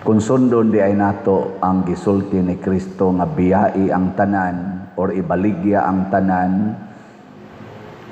Kung sundon diay nato ang gisulti ni Kristo nga biyai ang tanan or ibaligya ang tanan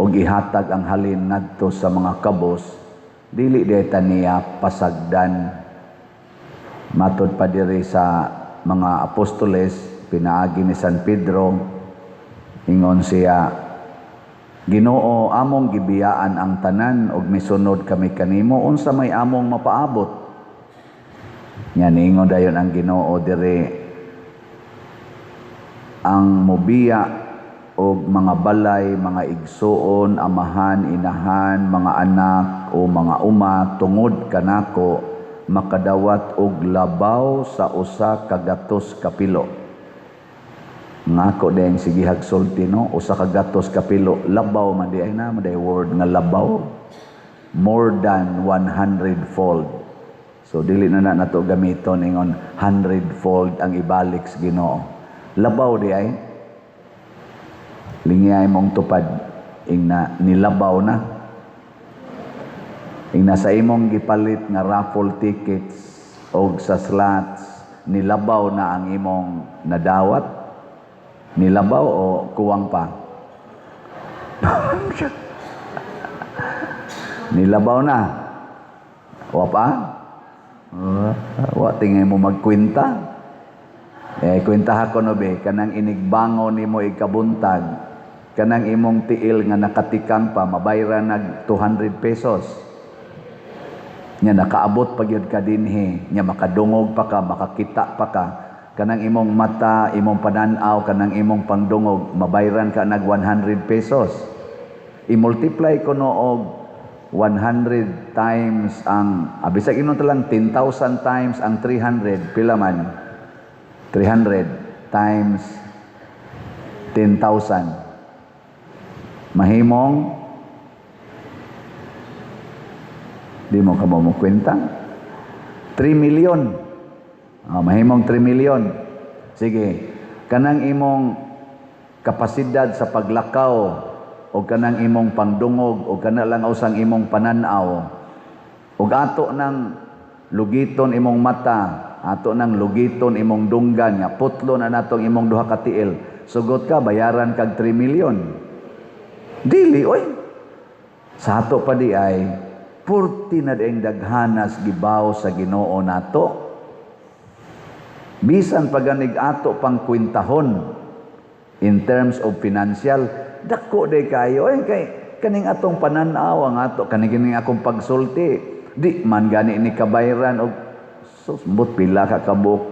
og ihatag ang halin ngadto sa mga kabos, dili diay ta niya pasagdan. Matod pa diri sa mga apostoles, pinaagi ni San Pedro, ingon siya, "Ginoo, among gibiyaan ang tanan og misunod kami kanimo, unsa may among mapaabot?" Nya niingon dayon ang Ginoo diri, ang mobiya og mga balay, mga igsuon, amahan, inahan, mga anak o mga uma tungod kanako, makadawat og labaw sa 100 kapilo. Ngako din sige hagsulti, no, 100 kapilo, labaw man diay na man word nga labaw, more than 100 fold. So dili na na nato gamiton ingon 100 fold ang ibalik sa Ginoo. Labaw diay. Lingyay mong tupad, ingna nilabaw na. Ingna sa imong gipalit nga raffle tickets og sa slots, nilabaw na ang imong nadawat. Nilabaw o kuwang pa? Nilabaw na. Wa pa? Wa tingay mo magkwenta. Eh, kwenta ko no be, kanang inigbangon nimo ikabuntag, kanang imong tiil nga nakatikang pa, mabayran nag 200 pesos. Nya nakaabot pa gyud ka dinhi, nya makadungog pa ka, makakita pa ka. Kanang imong mata, imong panan-aw, kanang imong pangdungog, mabayran ka nag 100 pesos. I-multiply ko no og 100 times ang, bisag inon ta lang 10,000 times ang 300, pila man? 300 times 10,000. Mahimong di mo ka mo kwenta? 3 million. Mahimong 3 million. Sige, kanang imong kapasidad sa paglakaw o kanang imong pangdungog o kana lang usang imong pananaw ug ato nang lugiton imong mata, ato nang lugiton imong dunggan, nga putlo na natong imong duha ka tiil, sugot ka bayaran kag 3 million? Dili oy. Sa ato pa di ay purti na dieng daghanas gibaw sa Ginoo nato, bisan paganig ato pang kwintahon in terms of financial, dako day kayo eh, kay kaning atong pananaw, ang ato kaning kining akong pagsulti, di man gani ni kabayran og susmbot pila ka kabuk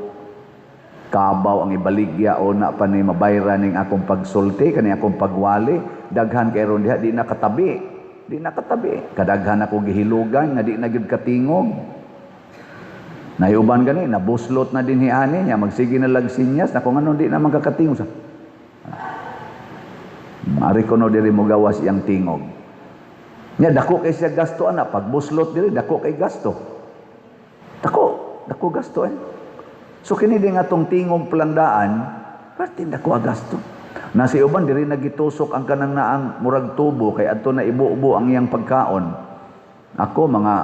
kabaw ang ibaligya o na pa ni mabayran ning akong pagsulti, kaning akong pagwali. Daghan kay ron diha di nakatabi, di nakatabi, kadaghan ako gihilugan nga di na gyud katingog. Nayuban gani nabuslot na dinhi ani niya, magsige na lag sinyas na kung ano, di na man kakatingog sa. Mari ko no diri mo gawas iyang tingog. Nya dako kay siya gasto ana, pagbuslot diri dako kay gasto. Dako, dako gasto eh. So kini din atong tingog palang daan, parte dako ang gasto. Nasi uban diri nagitusok ang kanang naang murag tubo kay adto na ibubo ang iyang pagkaon. Ako mga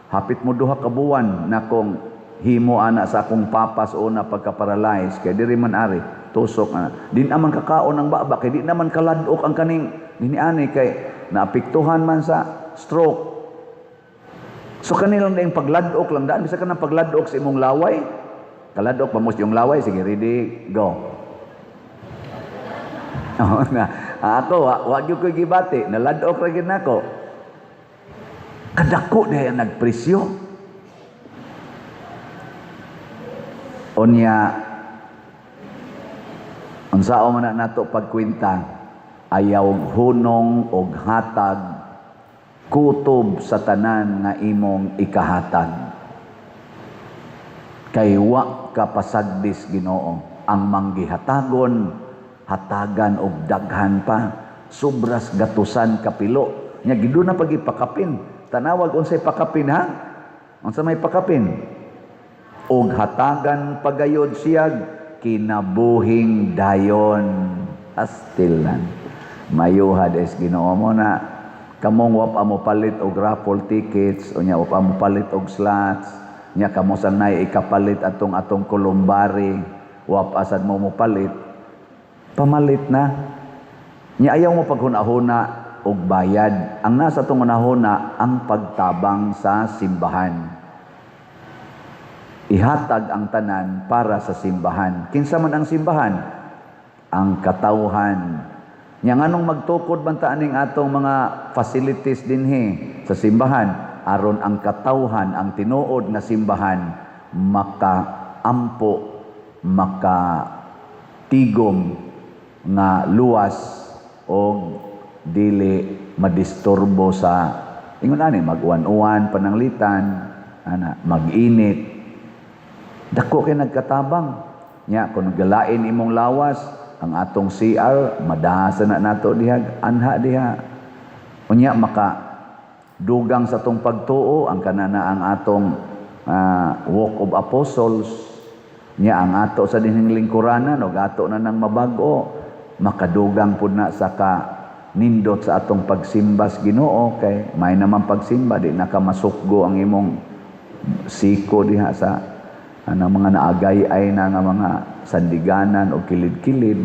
hapit mo 2 ka buwan na kong himo ana sa akong papas una pagka-paralyze kay diri man ari tusok ana. Di naman kakaon ang baba kay di naman kaladok ang kaning nini kay naapektuhan man sa stroke. So kanilang ding pagladok lang daan, bisa ka nang pagladok sa imong laway. Kaladok pa mo yung laway, sige, ready, go. Oh, na. Ako, wa gyud ko gibati, naladok ra gyud nako. Kadako diay ang nagpresyo. Unya, unsao man na nato pagkwenta, ayaw hunong og hatag kutob sa tanan nga imong ikahatag. Kay wa ka pasagdis Ginoo ang manggihatagon, hatagan og daghan pa, sobras gatusan kapilo. Nya giduna pag ipakapin. Tanawag unsay pakapin ha? Unsa may pakapin? Og hatagan pagayod siyag kinabuhing dayon. Astilan. Mayuhad es Ginoo mo na kamong wa pa mo palit og raffle tickets, unya wa pa mo palit og slots. Nya kamo sang nay ikapalit atong atong columbary, wa pa sad mo mopalit, pamalit na. Nya ayaw mo paghuna-huna og bayad. Ang nasa atong hunahuna, ang pagtabang sa simbahan. Ihatag ang tanan para sa simbahan. Kinsa man ang simbahan? Ang katawhan. Nya nganong magtukod man ta aning atong mga facilities dinhi sa simbahan? Aron ang katawhan, ang tinuod nga simbahan, makaampo, makatigom nga luwas og dili madisturbo sa ingon ani, mag-uwan-uwan, pananglitan ana, mag-init. Dako kay nagkatabang. Nya kung galain imong lawas, ang atong CR madasa na nato diha, anha diha. Unya maka dugang sa atong pagtuo ang kanana, ang atong Walk of Apostles. Nya ang ato sa dinhing lingkuranan og ato na nang mabag-o, makadugang pud na sa ka nindot sa atong pagsimba sa Ginoo, kay may naman pagsimba, di na ka masukgo ang imong siko diha sa anang mga naagay-ay na nga mga sandiganan o kilid-kilid.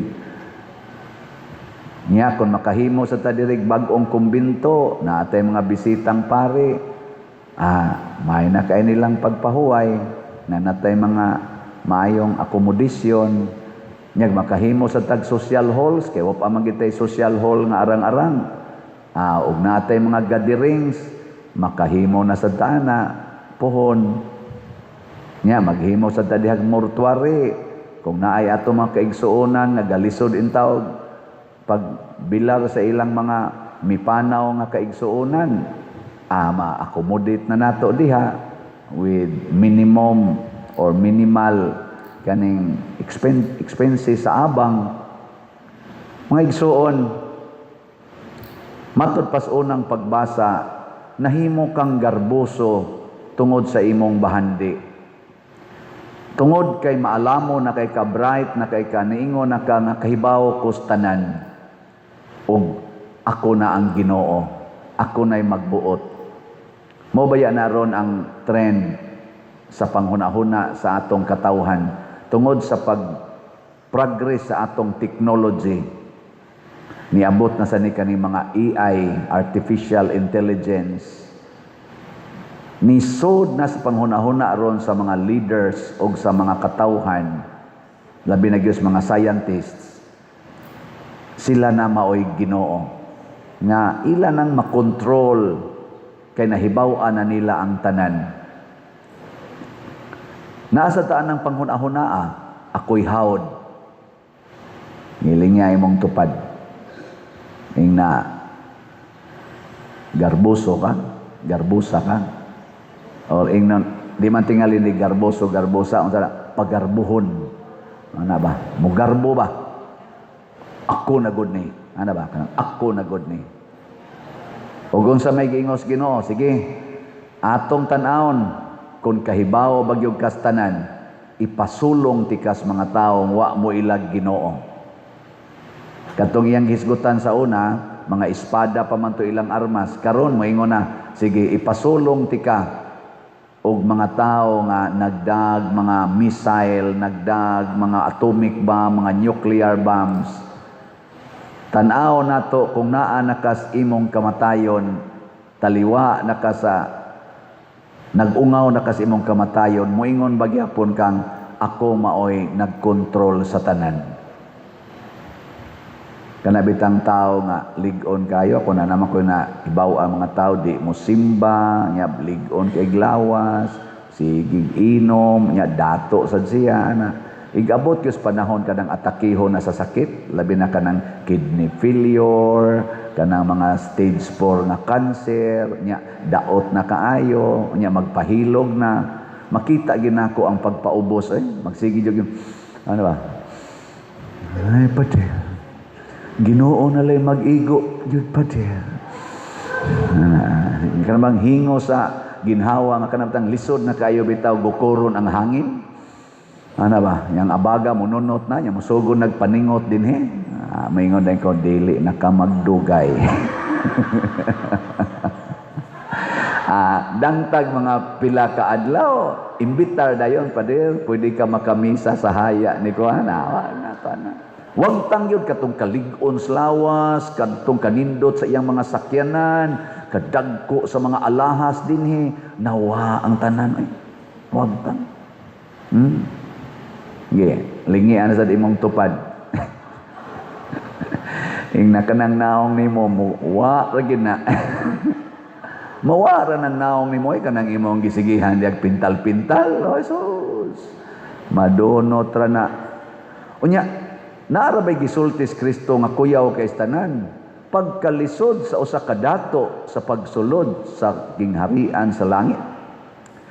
Nya kung makahimo sa ta dirig bag-ong kumbinto, naatay mga bisitang pare, may na kay nilang pagpahuway, na natay mga maayong akomodasyon. Nya makahimo sa tag social halls, kay wa pa man gitay social hall nga arang-arang. Ug natay mga gatherings, makahimo na sa tana pohon. Nya maghimo sa ta dihag mortuary kung naay ato mga kaigsuonan nga galisod intawog pagbilar sa ilang mga mipanaw nga kaigsuonan, ma-accommodate na nato diha with minimum or minimal kaning expenses sa abang. Mga igsuon, matud pas unang pagbasa, nahimo kang garboso tungod sa imong bahandi. Tungod kay maalamo na kay ka, bright na kay ka, niingon na ka nga kahibaw kos tanan. Ug ako na ang Ginoo. Ako na'y magbuot. Mo baya na ron ang trend sa panghuna-huna sa atong katawhan tungod sa pag progress sa atong technology? Niabot na sa ni kani mga AI, artificial intelligence. Nisod na sa panghuna-huna ron sa mga leaders o sa mga katawhan, labi na gyud sa mga scientists, sila na maoy Ginoo nga ila nang makontrol kay nahibaw-an na nila ang tanan. Naa sa taan ng panghuna-hunaa, ako'y hawd. Ngiling niya imong tupad. Ing na garbuso ka, garbusa ka. Or ing na, di man tingali ni garboso, garbosa, unsa na, pagarbuhon. Ano ba? Mugarbo ba? Ako na gud ni. Ano ba? Kanang ako na gud ni. Ug unsa may giingos Ginoo, sige. Atong tan-awon kung kahibaw bagyog kas tanan, ipasulong tikas mga taong wa mo ilag Ginoo. Katong iyang hisgutan sa una, mga espada pa man to ilang armas. Karon moingon na, sige, ipasulong tika og mga tao nga nagdag mga missile, nagdag mga atomic bomb, mga nuclear bombs. Tan-aw nato kung naa na kas imong kamatayon, taliwa na ka sa nag-ungaw na kas imong kamatayon, moingon ba gyapon kang ako maoy nagkontrol sa tanan? Kana bitang tao nga lig-on kayo, ako na naman ko na ibaw ang mga tao di mo simba, nya lig-on kay glawas, sige inom, nya dato sad siya ana. Igabot gyud sa panahon kanang atakihon na sa sakit, labi na kanang kidney failure, kanang mga stage 4 nga cancer, nya daot na kaayo, nya magpahilog na. Makita ginako ang pagpaubos eh, magsige jud yung ano ba? Ay, pati. Ginoo na lay mag-igo jud pati. Kanang hingo sa ginhawa nga kanang lisod na kayo bitaw gukoron ang hangin. Ano ba? Yang abaga mununot na, yang musugo nagpaningot din he. Maingon din ko, dili na ka magdugay. Ah, dangtag mga pila ka adlaw, imbitar dayon, "Pader, pwede ka makamisa sa haya ni kuan?" Ah, na to na. Wagtang yun katong kalig-on sa lawas, katong kanindot sa iyang mga sakyanan, kadagko sa mga alahas dinhi, nawa ang tanan ay. Wagtang. Yeah, lingian sa imong tupad. Ing na kanang naong nimo mo wa ra gyud na. Mawara ng naong nimo ay kanang imong gisigihan diag pintal-pintal. Oh, sus. Madunot ra na. Unya, naara bay gisulti si Kristo nga kuyaw kay tanan? Pagkalisod sa usa ka dato sa pagsulod sa gingharian sa langit.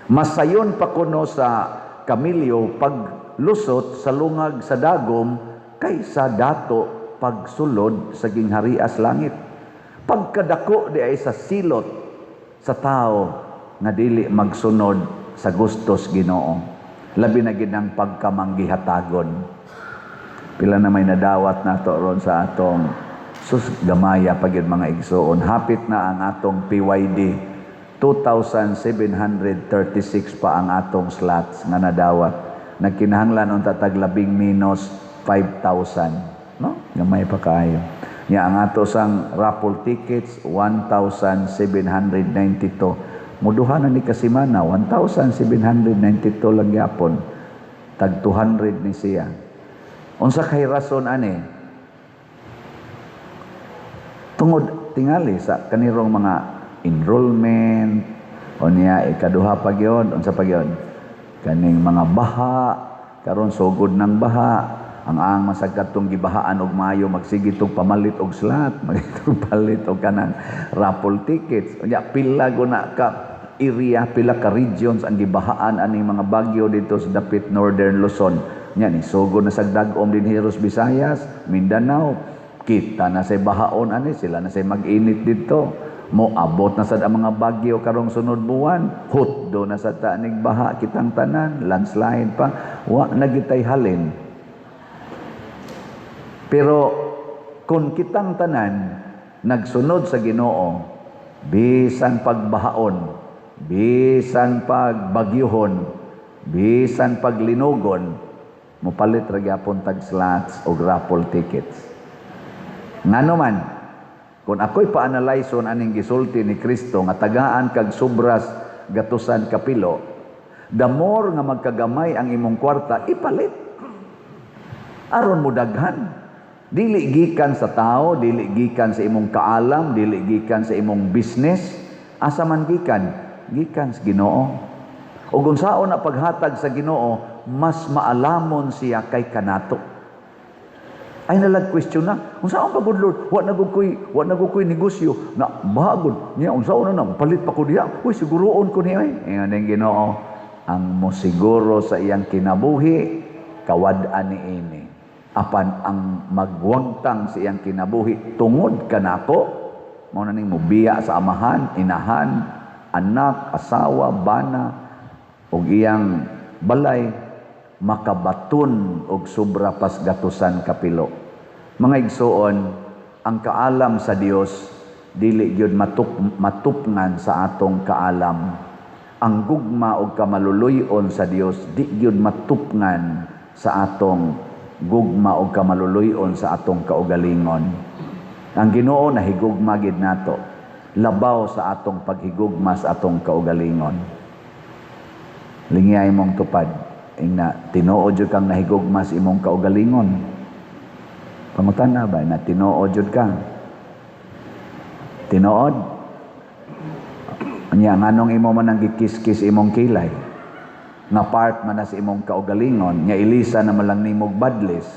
Masayon pa kuno sa kamilyo paglusot sa lungag sa dagom kaysa dato pagsulod sa gingharian sa langit. Pagkadako di ay sa silot sa tao nga dili magsunod sa gustos Ginoo. Labi na gid ang pagkamanggihatagon. Pila na may nadawat nato ron sa atong, sus, gamaya pa gyud, mga igsuon. Hapit na ang atong PYD. 2,736 pa ang atong slots nga nadawat. Nagkinahanglan unta tag labing minus 5,000. No? Gamay pa kaayo. Nya ang ato sang raffle tickets, 1,792. Muduha na ni kasimana, 1,792 lang gyapon. Tag 200 ni siya. Unsa kay rason ani? Tungod tingali sa kanirong mga enrollment o niya, ikaduha pa gyud, unsa pa gyud? Kaning mga baha, karon sugod ng baha, ang masag katong gibahaan og Mayo, magsige tong pamalit og slot, magitong palit og kanang raffle tickets. Unya pila guna ka area, pila ka regions ang gibahaan aning mga bagyo dito sa dapit Northern Luzon. Nya ni sugod na sa dag-om din Heros Visayas, Mindanao. Kita na say bahaon ani sila na say mag-init dito. Moabot na sad ang mga bagyo karong sunod buwan. Hutdo na sad ta ning baha kitang tanan, landslide pa. Wa na gitay halin. Pero kung kitang tanan nagsunod sa Ginoo, bisan pagbahaon, bisan pagbagyuhon, bisan paglinugon, mopalit ra gyapon tag slots o raffle tickets. Ngano man, kung ako'y paanalyson aning gisulti ni Kristo nga tagaan kag sobras gatusan kapilo, the more nga magkagamay ang imong kwarta, ipalit. Aron mo daghan. Dili gikan sa tao, dili gikan sa imong kaalam, dili gikan sa imong business. Asa man gikan? Gikan sa Ginoo. Ug unsaon na paghatag sa Ginoo, mas maalamon siya kay kanato. Ay nalag question na. Unsaon pa gud, Lord? Wa na gud koy negosyo. Na bagod niya, unsaon na nang palit pa ko diha? Uy, siguroon ko niya eh. Ingon ang Ginoo, ang mosiguro sa iyang kinabuhi kawad-an niini. Apan ang magwagtang sa iyang kinabuhi tungod kanako, mao na ning mobiya sa amahan, inahan, anak, asawa, bana ug iyang balay, makabaton og sobra pas gatusan kapilo. Mga igsuon, ang kaalam sa Dios dili gyud matupngan sa atong kaalam. Ang gugma og kamaluluy-on sa Dios di gyud matupngan sa atong gugma og kamaluluy-on sa atong kaugalingon. Ang Ginoo nahigugma gid nato labaw sa atong paghigugma sa atong kaugalingon. Lingiyay mong tupad. Ingna, tinuod jud kang nahigugma sa imong kaugalingon? Pangutana ba na, tinuod jud ka? Tinuod? Anya, nganong imo man ang gikiskis imong kilay? Nga part man na sa imong kaugalingon, nga ilisa na malang nimog badlis.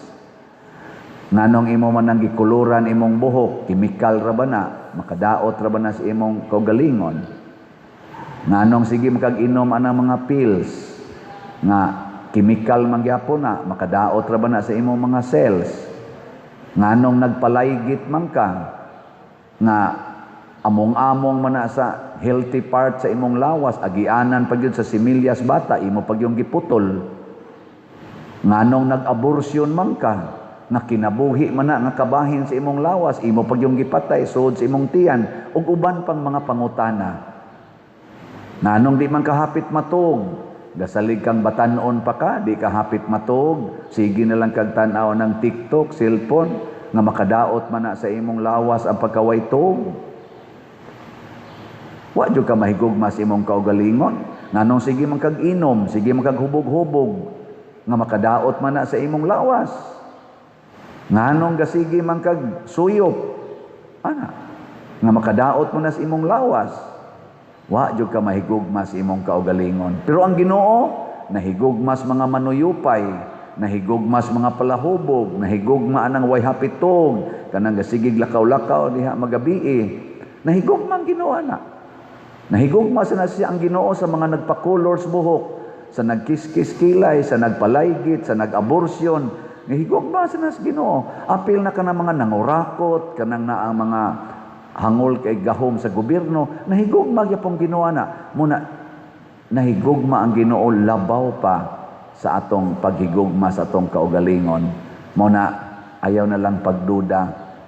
Nganong imo man ang gikuluran imong buhok, kimikal ra ba na, makadaot ra ba na sa imong kaugalingon? Nganong sige makag-inom anang mga pills nga kimikal man gyapon na, makadaot ra ba na sa imong mga cells? Nganong nagpalaygit man ka nga among-among man na sa healthy part sa imong lawas, agianan pa gyud sa similyas bata, imo pa gyud giputol? Nganong nag-abortion man ka nga kinabuhi man na nga kabahin sa imong lawas, imo pa gyud gipatay sud sa imong tiyan, ug uban pang mga pangutana? Nganong di man ka hapit matug? Gasalig kang batanon pa ka, di ka hapit matug. Sige na lang kag tan-aw ng TikTok, cellphone, nga makadaot man na sa imong lawas ang pagkawaytog. Wa jud ka mahigugma sa imong kaugalingon. Nganong sige man kag inom, sige man kag hubog-hubog, nga makadaot man na sa imong lawas. Nganong gasige man kag suyop, ana, nga makadaot mo na sa imong lawas. Wa jud ka mahigugma sa imong kaugalingon. Pero ang Ginoo nahigugma sa mga manuyupay, nahigugma sa mga palahubog, nahigugma anang way hapit tuog, kanang gasigig lakaw-lakaw diha magabii. Nahigugma ang Ginoo ana. Nahigugma sa na siya ang Ginoo sa mga nagpakulor sa buhok, sa nagkiskis kilay, sa nagpalaygit, sa nag-aborsyon. Nahigugma sa na sa Ginoo. Apil na kanang mga nangurakot, kanang na ang mga hangol kay gahom sa gobyerno, nahigugma gyapon Ginoo na. Muna nahigugma ang Ginoo labaw pa sa atong paghigugma sa atong kaugalingon. Muna ayaw na lang pagduda,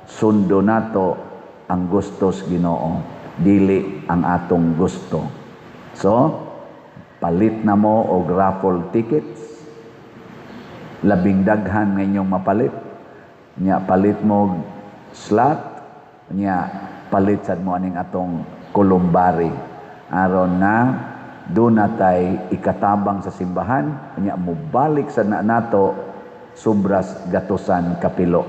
sundo nato ang gustos Ginoo, dili ang atong gusto. So, palit na mo og raffle tickets. Labing daghan nga inyong mapalit. Nya palit mo og slot, nya palit sad mo aning atong columbary aron nga doon natay ikatabang sa simbahan, nya mobalik sa na nato sobras gatusan kapilo.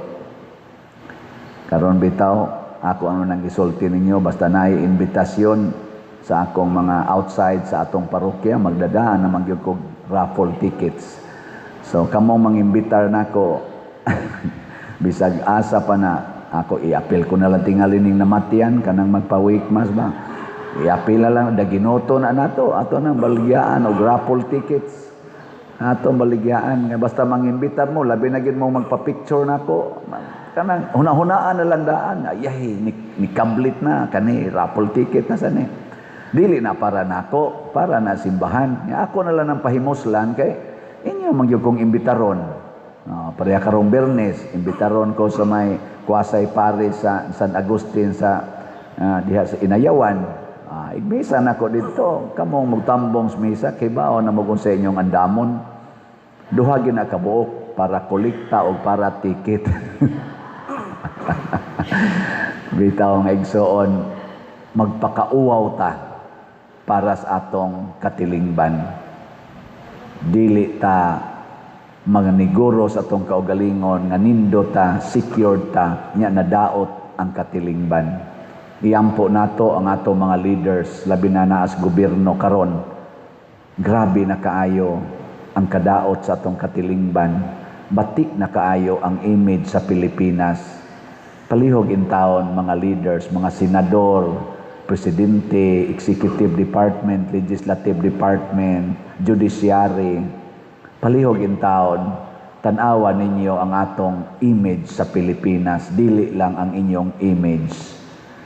Karon bitaw ako ano nang isulti ninyo, basta naay imbitasyon sa akong mga outside sa atong parokya, magdadaan naman gyud kog raffle tickets. So kamong mangimbitar nako bisag asa pa na ako, iapil ko na lang tingali ning namatian kanang magpa-wake mass ba. Iapil na lang daginoto na nato ato nang baligyaan og raffle tickets. Ato baligyaan nga basta mangimbitar mo, labi na gyud mo magpa-picture nako, kanang huna-hunaan na lang daan, ayay ni kablit na kani, raffle ticket na sa ni. Dili na para nako, para na simbahan. Nga ako na lang ang pahimuslan kay inyo man gyud kong imbitaron. No, pareha karong Biyernes, imbitaron ko sa may Kwasay Pare sa San Agustin sa diha sa Inayawan. Igmisa na ko dito, kamong magtambong sa misa kay baon na mo sa inyong andamon. Duha gyud na kabuok para kolekta o para ticket. Bitaw nga igsoon, magpakauwaw ta para sa atong katilingban. Dili ta mga neguro sa atong kaugalingon nga nindo ta, secured ta, nya nadaot ang katilingban. Iampo nato ang atong mga leaders, labi na naas gobyerno karon. Grabe na kaayo ang kadaot sa atong katilingban. Batik na kaayo ang image sa Pilipinas. Palihog in taon mga leaders, mga senador, presidente, executive department, legislative department, judiciary. Palihog in taon, tan-awa ninyo ang atong image sa Pilipinas, dili lang ang inyong image.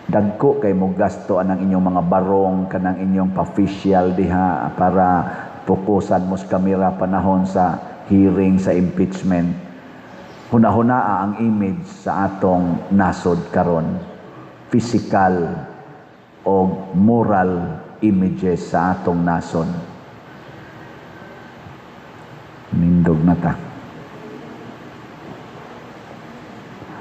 Dagko kay mo gasto anang inyong mga barong, kanang inyong pa-facial diha para fokusan mo sa kamera panahon sa hearing sa impeachment. Huna-hunaa ang image sa atong nasod karon. Physical o moral images sa atong nasod. Nindog na ta.